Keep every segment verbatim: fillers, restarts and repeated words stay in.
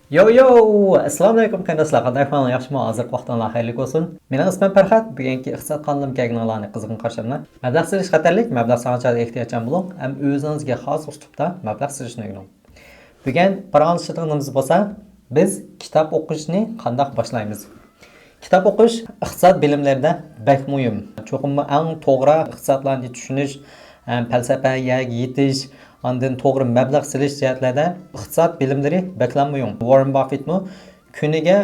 يو يو! ئەسسالامۇ ئەلەيكۇم قېرىنداشلار، قانداق ئەھۋالىڭلار، ياخشىمۇ؟ ھازىرقى ۋاقتىڭلار خەيرلىك بولسۇن. مېنىڭ ئىسمىم پەرھات. بۈگۈنكى ئىقتىساد قانىلىمغا كەلگىنىڭلارنى قىزغىن قارشى ئالىمەن. مەبلەغ سېلىش خەتەرلىك، مەبلەغ سالغان چاغدا ئېھتىياتچان بولۇڭ ھەم ئۆزىڭىزگە خاس ئۇسلۇبتا مەبلەغ سېلىشنى ئۆگىنىڭ. بۈگۈن پاراڭلىشىدىغىنىمىز بولسا، بىز كىتاب ئوقۇشنى قانداق باشلايمىز؟ كىتاب ئوقۇش ئىقتىساد بىلىملىرىدە بەك مۇھىم. چوقۇممۇ ئەڭ توغرا ئىقتىسادلارنى چۈشىنىش، ئەم، پەلسەپە، يەرگە يېتىش، ئاندىن توغرا مەبلەغ سېلىش جەھەتلەردە ئىقتىساد بىلىملىرى بەكلا مۇھىم. ۋاررېن باففېتمۇ كۈنىگە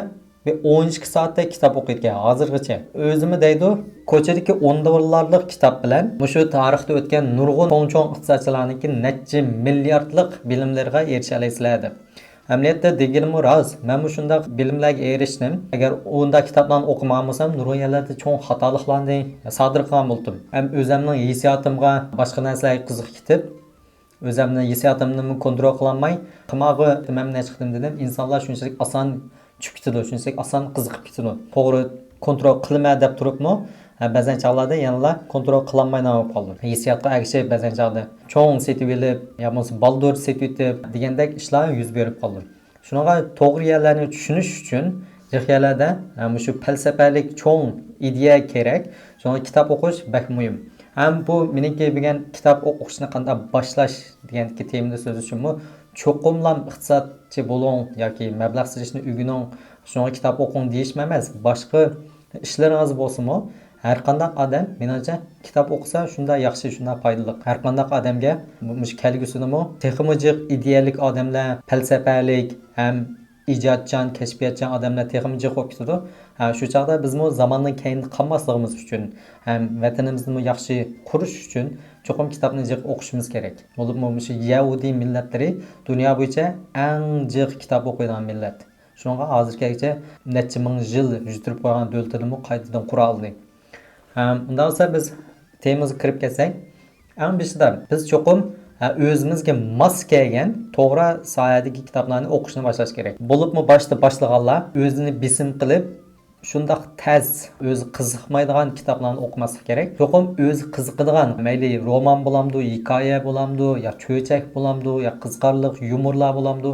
بىر ئون ئىككى سائەتتەك كىتاب ئوقۇيدىكەن ھازىرغىچە. ئۆزىمۇ دەيدۇ، كوچىدىكى ئون دوللارلىق كىتاب بىلەن مۇشۇ تارىختا ئۆتكەن نۇرغۇن چوڭ-چوڭ ئىقتىسادچىلارنىڭكى نەچچە مىلياردلىق بىلىملىرىگە ئېرىشەلەيسىلەر دەپ. ئەمەلىيەتتە دېگىنىمۇ راست. مەنمۇ شۇنداق بىلىملەرگە ئېرىشتىم. ئەگەر ئۇنداق كىتابلارنى ئوقۇمىغان بولسام، نۇرغۇن يەرلەردە چوڭ خاتالىقلارنى سادىر قىلغان بولاتتىم. ھەم ئۆزۈمنىڭ ھېسسىياتىمغا، باشقا نەرسىلەرگە قىزىقىپ كېتىپ، ئۆزۈمنىڭ ھېسسىياتىمنىمۇ كونترول قىلالماي، قىمارغا مەن نەچچە قېتىم دېدىم، ئىنسانلار شۇنچىلىك ئاسان چۈشۈپ كېتىدۇ، شۇنچىلىك ئاسان قىزىقىپ كېتىدۇ. توغرا كونترول قىلىمەن دەپ تۇرۇپمۇ، ھە، بەزەن چاغلاردا يەنىلا كونترول قىلالمايدىغان بولۇپ قالىدۇ. ھېسسىياتقا ئەگىشىپ بەزەن چاغدا چوڭ سېتىۋېلىپ، يا بولمىسا بالدۇر سېتىۋېتىپ دېگەندەك ئىشلار يۈز بېرىپ قالىدۇ. شۇنىڭغا توغرا يەرلەرنى چۈشىنىش ئۈچۈن، جىق يەرلەردە، ھە، مۇشۇ پەلسەپىلىك چوڭ ئىدىيە كېرەك. شۇڭا كىتاب ئوقۇش بەك مۇھىم. ھەم بۇ مېنىڭكى بۈگۈن كىتاب ئوقۇشنى قانداق باشلاش دېگەندىكى تېمىدا سۆزلىشىممۇ، چوقۇملام ئىقتىسادچى بولۇڭ ياكى مەبلەغ سېلىشنى ئۆگىنىڭ، شۇڭا كىتاب ئوقۇڭ دېيىشمەن ئەمەس. باشقا ئىشلىرىڭىز بولسىمۇ، ھەر قانداق ئادەم، مېنىڭچە، كىتاب ئوقۇسا شۇنداق ياخشى، شۇنداق پايدىلىق. ھەر قانداق ئادەمگە مۇشۇ كەلگۈسىدىمۇ تېخىمۇ جىق ئىدىيەلىك ئادەملەر، پەلسەپەلىك ھەم ئىجادچان، كەشپىياتچان ئادەملەر تېخىمۇ جىق بولۇپ كېتىدۇ. ھە، شۇ چاغدا بىزمۇ زاماننىڭ كەينىدە قالماسلىقىمىز ئۈچۈن ھەم ۋەتىنىمىزنىمۇ ياخشى قۇرۇش ئۈچۈن چوقۇم كىتابنى جىق ئوقۇشىمىز كېرەك. بولۇپمۇ مۇشۇ يەھۇدىي مىللەتلىرى دۇنيا بويىچە ئەڭ جىق كىتاب ئوقۇيدىغان مىللەت. شۇنىڭغا ھازىرغىچە نەچچە مىڭ يىل يۈتتۈرۈپ قويغان دۆلىتىنىمۇ قايتىدىن قۇرالدى. ھەم ئۇنداق بولسا بىز تېمىمىزغا كىرىپ كەتسەك، ئەڭ بېشىدا بىز چوقۇم، ھە، ئۆزىمىزگە ماس كەلگەن توغرا ساھەدىكى كىتابلارنى ئوقۇشنى باشلاش كېرەك. بولۇپمۇ باشتا باشلىغانلار ئۆزىنى بېسىم قىلىپ، شۇنداق تەس، ئۆزى قىزىقمايدىغان كىتابلارنى ئوقۇماسلىق كېرەك. چوقۇم ئۆزى قىزىقىدىغان، مەيلى رومان بولامدۇ، ھېكايە بولامدۇ، يا چۆچەك بولامدۇ، يا قىزىقارلىق يۇمۇرلار بولامدۇ،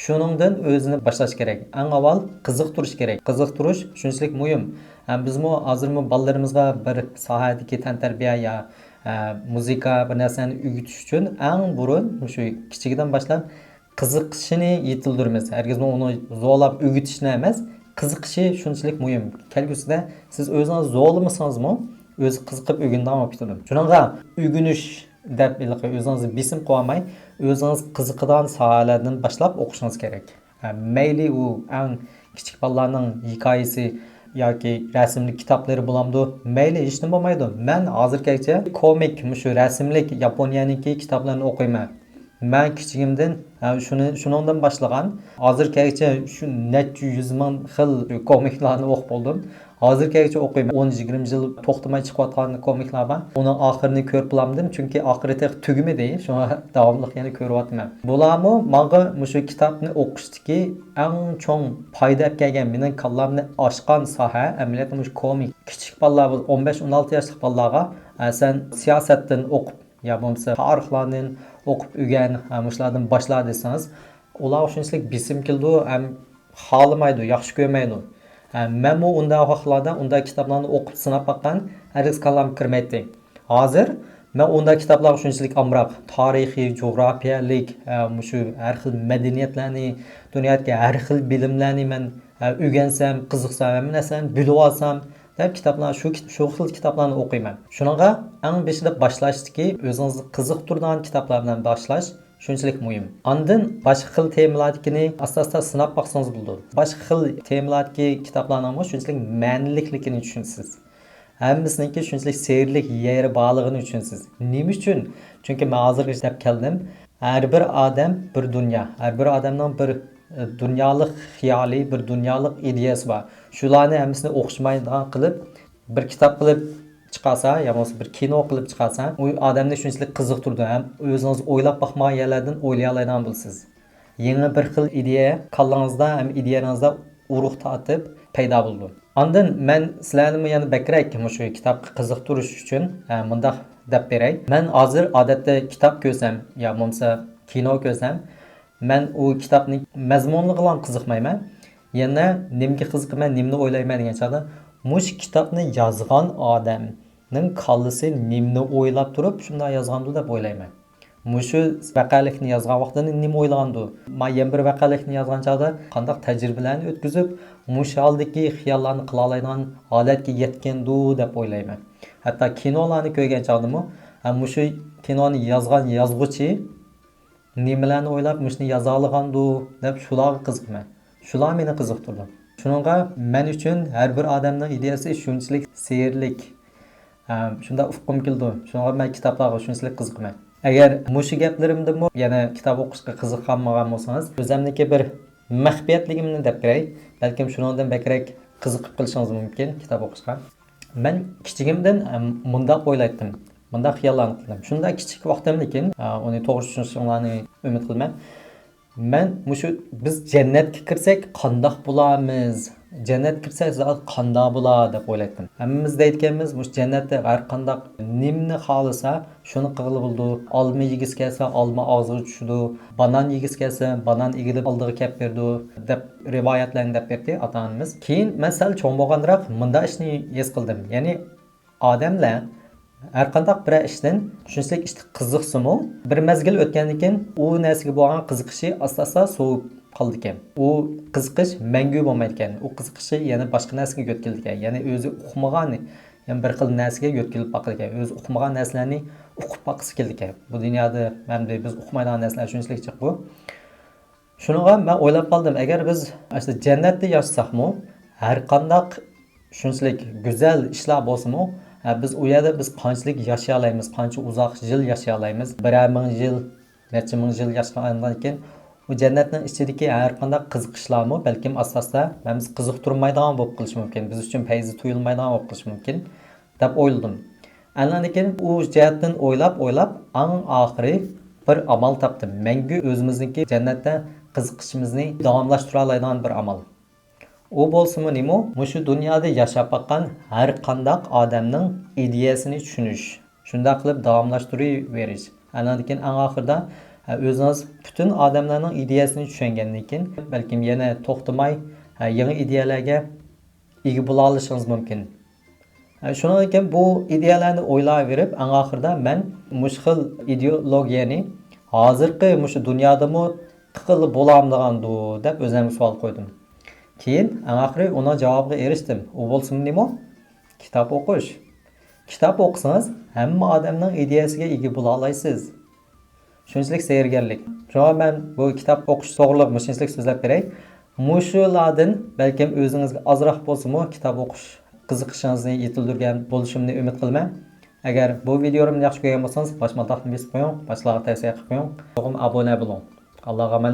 شۇنىڭدىن ئۆزىنى باشلاش كېرەك. ئەڭ ئاۋۋال قىزىقتۇرۇش كېرەك. قىزىقتۇرۇش شۇنچىلىك مۇھىم. ھەم بىزمۇ ھازىرمۇ بالىلىرىمىزغا بىر ساھەدىكى تەنتەربىيە يا، ئە، مۇزىكا، بىر نەرسىنى ئۆگىتىش ئۈچۈن ئەڭ بۇرۇن مۇشۇ كىچىكىدىن باشلاپ قىزىقىشىنى يېتىلدۈرىمىز. ھەرگىزمۇ ئۇنى زورلاپ ئۆگىتىشنى ئەمەس، قىزىقىشى شۇنچىلىك مۇھىم. كەلگۈسىدە سىز ئۆزىڭىز زورلىمىسىڭىزمۇ، ئۆزى قىزىقىپ ئۆگىنىدىغان بولۇپ كېتىدۇ. شۇنىڭغا ئۆگىنىش دەپ ھېلىقى ئۆزىڭىزنى بېسىم قىلالماي، ئۆزىڭىز قىزىقىدىغان ساھەلەردىن باشلاپ ئوقۇشىڭىز كېرەك. ھە، مەيلى ئۇ ئەڭ كىچىك بالىلارنىڭ ھېكايىسى ياكى رەسىملىك كىتابلىرى بولامدۇ، مەيلى، ھېچنېمە بولمايدۇ. مەن ھازىرغىچە كومىك، مۇشۇ رەسىملىك ياپونىيەنىڭكى كىتابلىرىنى ئوقۇيمەن. مەن كىچىكىمدىن، ھە، شۇنى، شۇنىڭدىن باشلىغان. ھازىرغىچە شۇ نەچچە يۈز مىڭ خىل كومىكلارنى ئوقۇپ بولدۇم. ھازىرغىچە ئوقۇيمەن. ئون يىگىرمە يىل توختىماي چىقىۋاتقان كومىكلار بار. ئۇنىڭ ئاخىرىنى كۆرۈپ بولالمىدىم، چۈنكى ئاخىرى تېخى تۈگىمىدى. شۇڭا داۋاملىق يەنە كۆرۈۋاتىمەن. بۇلارمۇ ماڭا مۇشۇ كىتابنى ئوقۇشتىكى ئەڭ چوڭ پايدا ئەپ كەلگەن، مېنىڭ كاللامنى ئاچقان ساھە، ئەمەلىيەتتە مۇشۇ كومىك. كىچىك بالىلار، بولسا ئون بەش، ئون ئالتە ياشلىق بالىلارغا، ئە، سەن سىياسەتتىن ئوقۇپ، يا بولمىسا تارىخلاردىن ئوقۇپ ئۆگەن، ھە، مۇشۇلاردىن باشلا دېسىڭىز، ئۇلارغا شۇنچىلىك بېسىم كېلىدۇ ھەم خالىمايدۇ، ياخشى كۆرمەيدۇ. ھە، مەنمۇ ئۇنداق ۋاقىتلاردا ئۇنداق كىتابلارنى ئوقۇپ سىناپ باققان، ھەرگىز كاللامغا كىرمەيتتى. ھازىر مەن ئۇنداق كىتابلارغا شۇنچىلىك ئامراق، تارىخىي، جۇغراپىيەلىك، ھە، مۇشۇ ھەر خىل مەدەنىيەتلەرنى، دۇنيادىكى ھەر خىل بىلىملەرنى مەن، ھە، ئۆگەنسەم، قىزىقسام، ھەممە نەرسىلەرنى بىلىۋالسام، دەپ كىتابلار، شۇ كىت-، شۇ خىل كىتابلارنى ئوقۇيمەن. شۇنىڭغا ئەڭ بېشىدا باشلاشتىكى ئۆزىڭىزنى قىزىقتۇرىدىغان كىتابلار بىلەن باشلاش شۇنچىلىك مۇھىم. ئاندىن باشقا خىل تېمىلاردىكىنى ئاستا-ئاستا سىناپ باقسىڭىز بولىدۇ. باشقا خىل تېمىلاردىكى كىتابلارنىڭمۇ شۇنچىلىك مەنىلىكلىكىنى چۈشىنىسىز. ھەممىسىنىڭكى شۇنچىلىك سىرلىك يېرى بارلىقىنى چۈشىنىسىز. نېمە ئۈچۈن؟ چۈنكى مەن ھازىرغىچە دەپ كەلدىم، ھەر بىر ئادەم بىر دۇنيا، ھەر بىر ئادەمنىڭ بىر، ئە، دۇنيالىق خىيالى، بىر دۇنيالىق ئىدىيەسى بار. شۇلارنى ھەممىسىنى ئوخشىمايدىغان قىلىپ، بىر كىتاب قىلىپ چىقارسا، يا بولمىسا بىر كىنو قىلىپ چىقارسا، ئۇ ئادەمنى شۇنچىلىك قىزىقتۇرىدۇ ھەم ئۆزىڭىز ئويلاپ باقمىغان يەرلەردىن ئويلىيالايدىغان بولىسىز. يېڭى بىر خىل ئىدىيە كاللىڭىزدا ھەم ئىدىيەڭىزدە ئۇرۇق تارتىپ پەيدا بولىدۇ. ئاندىن مەن سىلەرنىمۇ يەنە بەكرەك مۇشۇ كىتابقا قىزىقتۇرۇش ئۈچۈن، ئە، مۇنداق دەپ بېرەي. مەن ھازىر ئادەتتە كىتاب كۆرسەم يا بولمىسا كىنو كۆرسەم، مەن ئۇ كىتابنىڭ مەزمۇنىغىلا قىزىقمايمەن. يەنە نېمىگە قىزىقىمەن، نېمىنى ئويلايمەن دېگەن چاغدا، مۇشۇ كىتابنى يازغان ئادەمنىڭ كاللىسى نېمىنى ئويلاپ تۇرۇپ شۇنداق يازغاندۇ دەپ ئويلايمەن. مۇشۇ ۋەقەلىكنى يازغان ۋاقتىدا نېمە ئويلىغاندۇ؟ ما يەنە بىر ۋەقەلىكنى يازغان چاغدا قانداق تەجرىبىلەرنى ئۆتكۈزۈپ، مۇشۇ ھالدىكى خىياللارنى قىلالايدىغان ھالەتكە يەتكەندۇ دەپ ئويلايمەن. ھەتتا كىنولارنى كۆرگەن چاغدىمۇ، ھە، مۇشۇ كىنونى يازغان يازغۇچى نېمىلەرنى ئويلاپ مۇشۇنى يازالىغاندۇ دەپ شۇلارغا قىزىقىمەن. شۇلار مېنى قىزىقتۇرىدۇ. شۇنىڭغا مەن ئۈچۈن ھەر بىر ئادەمنىڭ ئىدىيەسى شۇنچىلىك سېھىرلىك، ھە، شۇنداق ئۇققۇم كېلىدۇ. شۇنىڭغا مەن كىتابلارغا شۇنچىلىك قىزىقىمەن. ئەگەر مۇشۇ گەپلىرىمدىنمۇ يەنە كىتاب ئوقۇشقا قىزىقالمىغان بولسىڭىز، ئۆزۈمنىڭكى بىر مەخپىيەتلىكىمنى دەپ بېرەي. بەلكىم شۇنىڭدىن بەكرەك قىزىقىپ قېلىشىڭىز مۇمكىن كىتاب ئوقۇشقا. مەن كىچىكىمدىن، ئەم، مۇنداق ئويلايتتىم، مۇنداق خىياللارنى قىلدىم. شۇنداق كىچىك ۋاقتىمدىكىن، ئە، ئۇنى توغرا چۈشىنىشىڭلارنى ئۈمىد قىلىمەن. مەن مۇشۇ بىز جەننەتكە كىرسەك قانداق بولارمىز؟ جەننەتكە كىرسەك زادى قانداق بولار دەپ ئويلايتتىم. ھەممىمىز دەيدىكەنمىز، مۇشۇ جەننەتتە ھەر قانداق نېمىنى خالىسا، شۇنى قىلغىلى بولىدۇ. ئالما يېگۈسى كەلسە، ئالما ئاغزىغا چۈشىدۇ. بانان يېگۈسى كەلسە، بانان ئېگىلىپ ئالدىغا كەپ بېرىدۇ، دەپ رىۋايەتلەرنى دەپ بەردى ئاتا-ئانىمىز. كېيىن مەن سەل چوڭ بولغاندىراق مۇنداق ئىشنى ھېس قىلدىم. يەنى ئادەملەر ھەر قانداق بىرەر ئىشتىن شۇنچىلىك ئىشتا قىزىقسىمۇ، بىر مەزگىل ئۆتكەندىن كېيىن ئۇ نەرسىگە بولغان قىزىقىشى ئاستا-ئاستا سوۋۇپ قالىدىكەن. ئۇ قىزىقىش مەڭگۈ بولمايدىكەن. ئۇ قىزىقىشى يەنە باشقا نەرسىگە يۆتكىلىدىكەن. يەنى ئۆزى ئۇقمىغان، يەنە بىر خىل نەرسىگە يۆتكىلىپ باقىدىكەن. ئۆزى ئۇقمىغان نەرسىلەرنى ئۇقۇپ باققۇسى كېلىدىكەن. بۇ دۇنيادا ئەمدى بىز ئۇقمايدىغان نەرسىلەر شۇنچىلىك جىق بۇ. شۇنىڭغا مەن ئويلاپ قالدىم، ئەگەر بىز ئاشۇ جەننەتتە ياشىساقمۇ، ھەر قانداق شۇنچىلىك گۈزەل ئىشلار بولسىمۇ، ھە، بىز ئۇ يەردە بىز قانچىلىك ياشىيالايمىز، قانچە ئۇزاق يىل ياشىيالايمىز، بىرەر مىڭ يىل، نەچچە مىڭ يىل ياشىغاندىن كېيىن، ئۇ جەننەتنىڭ ئىچىدىكى ھەر قانداق قىزىقىشلارمۇ بەلكىم ئاستا-ئاستا مەن بىز قىزىقتۇرمايدىغان بولۇپ قېلىشى مۇمكىن، بىز ئۈچۈن پەيزى تۇيۇلمايدىغان بولۇپ قېلىشى مۇمكىن، دەپ ئويلىدىم. ئاندىن كېيىن ئۇ جەھەتتىن ئويلاپ، ئويلاپ، ئەڭ ئاخىرى بىر ئامال تاپتىم. مەڭگۈ ئۆزىمىزنىڭكى جەننەتتە قىزىقىشىمىزنى داۋاملاشتۇرالايدىغان بىر ئامال. ئۇ بولسىمۇ نېمە؟ مۇشۇ دۇنيادا ياشاپ باققان ھەر قانداق ئادەمنىڭ ئىدىيەسىنى چۈشىنىش، شۇنداق قىلىپ داۋاملاشتۇرۇۋېرىش. ئاندىن كېيىن ئەڭ ئاخىرىدا، ئە، ئۆزىڭىز پۈتۈن ئادەملەرنىڭ ئىدىيەسىنى چۈشەنگەندىن كېيىن، بەلكىم يەنە توختىماي، ئە، يېڭى ئىدىيەلەرگە ئىگە بولالىشىڭىز مۇمكىن. ئە، شۇنىڭدىن كېيىن بۇ ئىدىيەلەرنى ئويلاۋېرىپ، ئەڭ ئاخىرىدا مەن مۇشۇ خىل ئىدېئولوگىيەنى ھازىرقى مۇشۇ دۇنيادىمۇ قىلغىلى بولامدىغاندۇ دەپ ئۆزۈمگە سوئال قويدۇم. كېيىن ئەڭ ئاخىرى ئۇنىڭ جاۋابىغا ئېرىشتىم. ئۇ بولسىمۇ نېمە؟ كىتاب ئوقۇش. كىتاب ئوقۇسىڭىز، ھەممە ئادەمنىڭ ئىدىيەسىگە ئىگە بولالايسىز. شۇنچىلىك سېھىرگەرلىك. شۇڭا مەن بۇ كىتاب ئوقۇش توغرىلىق مۇشۇنچىلىك سۆزلەپ بېرەي. مۇشۇلاردىن بەلكىم ئۆزىڭىزگە ئازراق بولسىمۇ كىتاب ئوقۇش قىزىقىشىڭىزنى يېتىلدۈرگەن بولۇشۇمنى ئۈمىد قىلىمەن. ئەگەر بۇ ۋىدىيولىرىمنى ياخشى كۆرگەن بولسىڭىز، باشمالتاقنى بېسىپ قويۇڭ، باشقىلارغا تەۋسىيە قىلىپ قويۇڭ. چوقۇم ئابۇنە بولۇڭ. ئاللاغا ئامانەت.